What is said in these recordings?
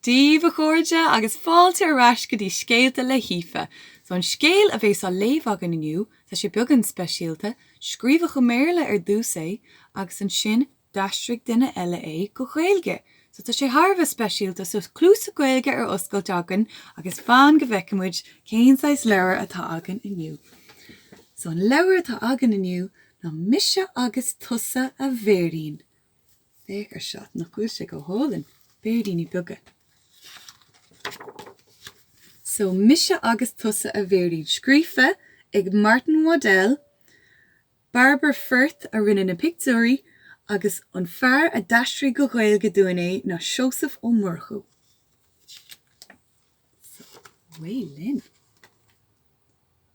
Dia daoibh a chairde agus fáilte ar ais go dtí Scéalta le hAoife. So an scéal a bhéas á léamh againn inniu, tá sé beagán speisialta, scríobhadh i mBéarla ar dtús é agus ansin d'aistrigh duine eile é go Gaeilge. So tá sé thar a bheith speisialta, so cluasa Gaeilge ar oscailt againn agus fan go bhfeicfidh muid cén saghas leabhar atá againn inniu. So an leabhar atá againn inniu ná Mise agus Tusa a Bhéirín. Féach ar seo, nach bhfuil sé go hálainn? Béiríní beaga. So, Mise agus Tusa a Bhéirín, scríofa ag Martin Waddell, Barbara Firth a rinne na pictiúirí agus an fear a d'aistrigh go Gaeilge dúinn é ná Seosamh Ó Murchú. So, réidh linn.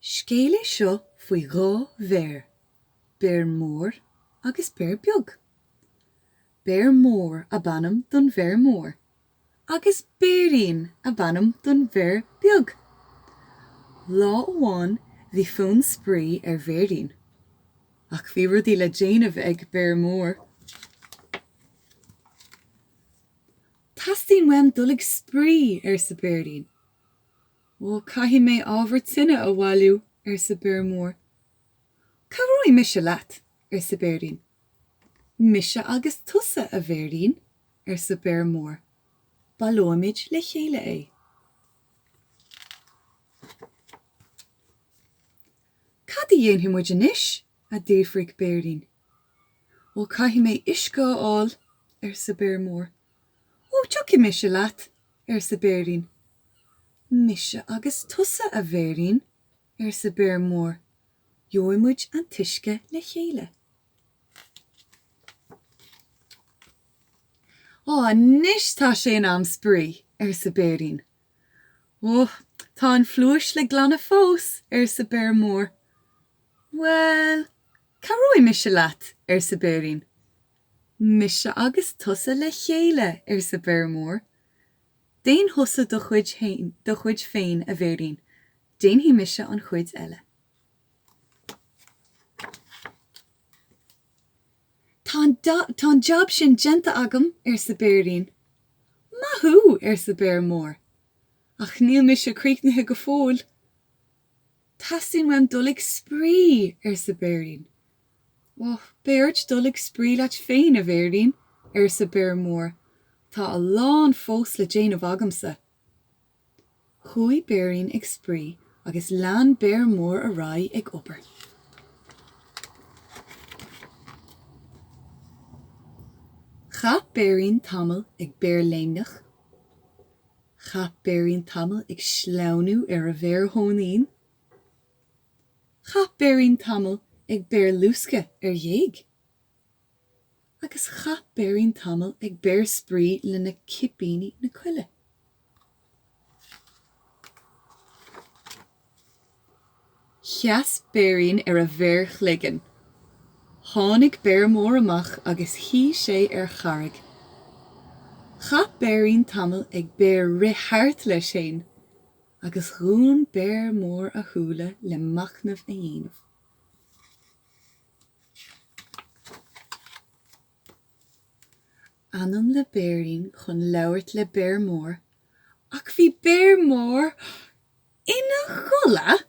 Scéal é seo faoi dhá bhéar. Béar Mór agus Béar Beag. Béar Mór ab ainm don bhéar mór agus Béirín ab ainm don bhéar beag. Lá amháin bhí fonn spraoi ar Bhéirín. Ach bhí rudaí le déanamh ag Béar Mór. Teastaíonn uaim dul ag spraoi, arsa Béirín. Ó, caithfidh mé ábhar tine a bhailiú, arsa Béar Mór. Cabhróidh mise leat, arsa Béirín. Mise agus tusa, a Bhéirín, arsa Béar Mór. Baileoimid le chéile é. Cad a dhéanfaidh muid anois? a d'fhiafraigh Béirín. Ó, caithfidh mé uisce a fháil, arsa Béar Mór. Ó, tiocfaidh mise leat, arsa Béirín. Mise agus tusa, a Bhéirín, arsa Béar Mór, gheobhaidh muid an t-uisce le chéile. Ó, anois tá sé in am spraoi, arsa Béirín. Ó, tá an phluais le glanadh fós, arsa Béar Mór. Bhuel, cabhróidh mise leat, arsa Béirín. Mise agus tusa le chéile, arsa Béar Mór. Déan thusa do chuid do chuid féin, a Bhéirín, déanfaidh mise an chuid eile. Tá an tá an jab sin déanta agam, arsa Béirín. Maith thú, arsa Béar Mór. Ach níl mise críochnaithe go fóill. Teastaíonn uaim dul ag spraoi, arsa Béirín. Ó, beidh ort dul ag spraoi leat féin, a Bhéirín, arsa Béar Mór, tá a lán fós le déanamh agamsa. Chuaigh Béirín ag spraoi agus lean Béar Mór ar aghaidh ag obair. Chaith Béirín tamall ag béarléimneach. Chaith Béirín tamall ag sleamhnú ar a mhéar thóinín. Chaith Béirín tamall ag béarluascadh ar ghéag. Agus chaith Béirín tamall ag béarspraoi le na cipíní na coille. Sheas Béirín ar a mhéarchloigeann. Tháinig Béar Mór amach agus shuigh sé ar charraig. Chaith Béirín tamall ag béar-rith thart leis fhéin. Agus dhún Béar Mór a shúile le machnamh a dhéanamh. Anonn le Béirín chun labhairt le Béar Mór, ach bhí Béar Mór ina chodladh!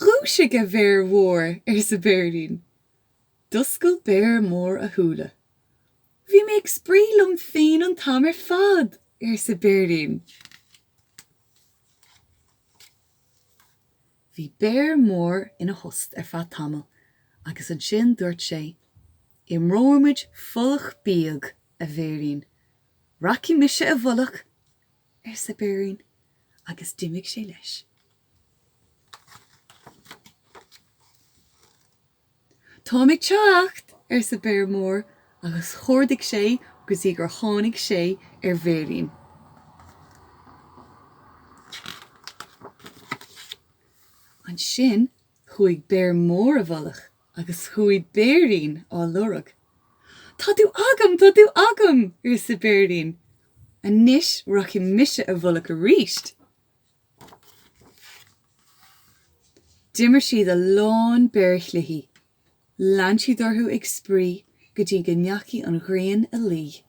Dhúisigh, a Bhéir Mhóir, arsa Béirín. D'oscail Béar Mór a shúile. Bhí mé ag spraoi liom féin an t-am ar fad, arsa Béirín. Bhí Béar Mór ina thost ar feadh tamaill agus ansin dúirt sé, Imreoimid folach bíog, a Bhéirín. Rachaidh mise i bhfolach, arsa Béirín, agus d'imigh sé leis. Táim ag teacht! arsa Béar Mór agus chuardaigh sé go dtí gur tháinig sé ar Bhéirín. Ansin chuaigh Béar Mór i bhfolach agus chuaigh Béirín á lorg. Tá tú agam! Tá tú agam! arsa Béirín. Anois rachaidh mise i bhfolach arís! D'imir siad a lán béarchluichí. Lean siad orthu ag spraoi. go dtí go ndeachaigh an ghrian a luí.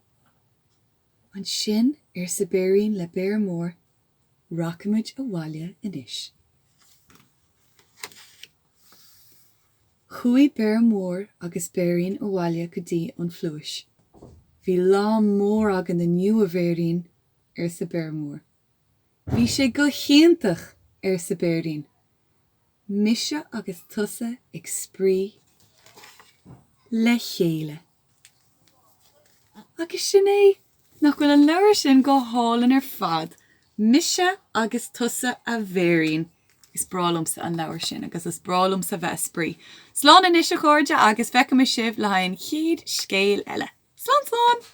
Ansin, arsa Béirín le Béar Mór, rachaimid abhaile anois. Chuaigh Béar Mór agus Béirín abhaile go dtí an phluais. Bhí lá mór againn inniu, a Bhéirín, arsa Béar Mór. Bhí sé go hiontach, arsa Béirín. Mise agus tusa ag spraoi le chéile. Agus sin é! Nach bhfuil an leabhar sin go hálainn ar fad? Mise agus tusa a Bhéirín. Is breá liomsa an leabhar sin agus is breá liomsa bheith ag spraoi. Slán anois a chairde agus feicfidh mé sibh le haghaidh an chéad scéal eile. Slán slán!